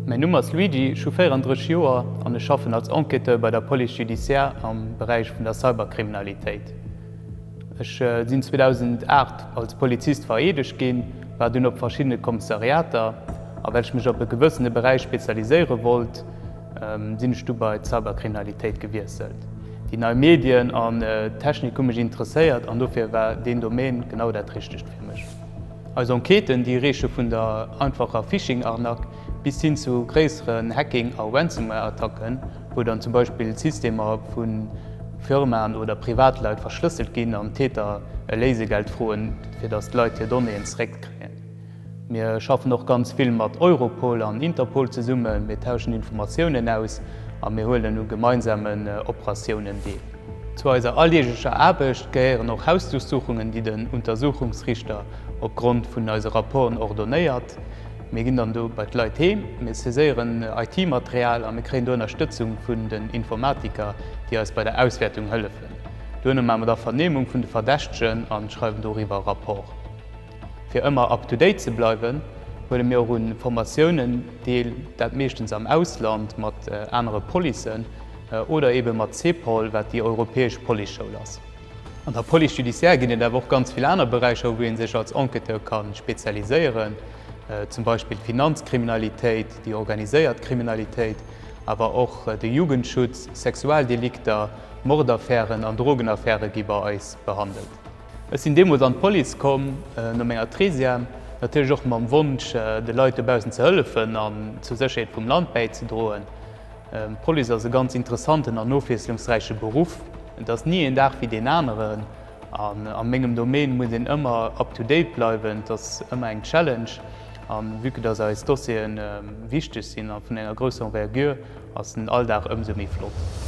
Mäin Numm ass Luigi, ech hu 34 Joer an ech schaffen als Enquêteur bei der Police judiciaire am Beräich vun der Cyberkriminalitéit. Ech sinn 2008 als Polizist vereedegt ginn, war dunn op verschiddene Kommissariater a well ech mech op e gewëssene Beräich spezialiséiere wollt, sinn ech du bei d'Cyberkriminalitéit gewiesselt. Déi nei Medien an d'Technik hu mech interesséiert an dofir war deen Domaine genau dat Richtegt fir mech. Eis Enquêten, déi reeche vun der einfacher Phishing-Arnaque bis hin zu gréisseren Hacking a Ransomware-Attacken, wou dann zum Beispill d'Systemer vu Firmaen oder Privatleit verschlësselt ginn an d'Täter e Léisegeld froen, fir datt d'Leit hir Donnéeën zeréckkréien. Mir schaffen och ganz vill mat Europol an Interpol zesummen, mir tauschen Informatiounen aus a mir huelen u gemeinsamen Operatiounen deel. Zu eiser alldeeglecher Aarbecht gehéieren och Hausdurchsuchungen, déi den Untersuchungsriichter opgrond vun eise Rapporten ordonnéiert. Mir ginn dann do bei d'Leit heem, mir saiséieren IT-Material a mir kréien do Ënnerstëtzung vun den Informatiker, déi eis bei der Auswäertung hëllefen. Duerno maache mer da Vernehmung vun de Verdächtegen a schreiwen doriwwer e Rapport. Fir ëmmer up to date ze bleiwen, huele mir och un Formatiounen deel, dat meeschtens am Ausland mat anere Policen oder ebe mat CEPOL, wat déi europäesch Policeschoul ass. An der Police judiciaire ginn et awer och ganz vill aner Beräicher, wou ee sech als Enquêteur ka spezialiséieren, zum Beispill d'Finanzkriminalitéit, déi organiséiert Kriminalitéit, awer och de Jugendschutz, Sexualdelikter, Mordaffären an Drogenaffäre gi bei eis behandelt. Ech sinn deemools an d'Police komm, no menger Treizième, natierlech och mam Wonsch, de Leit dobaussen ze hëllefen an zur Sécherheet vum Land bäizedroen. D'Police ass e ganz interessanten an ofwiesslungsräiche Beruff. Et ass ni een Dag wéi deen aneren an a mengem Domaine muss een ëmmer up to date bleiwen. Et ass ëmmer eng Challenge a vue que dass eis Dossieren wichteg sinn a vun enger grousser Envergure, ass den Alldag ëmsou méi flott.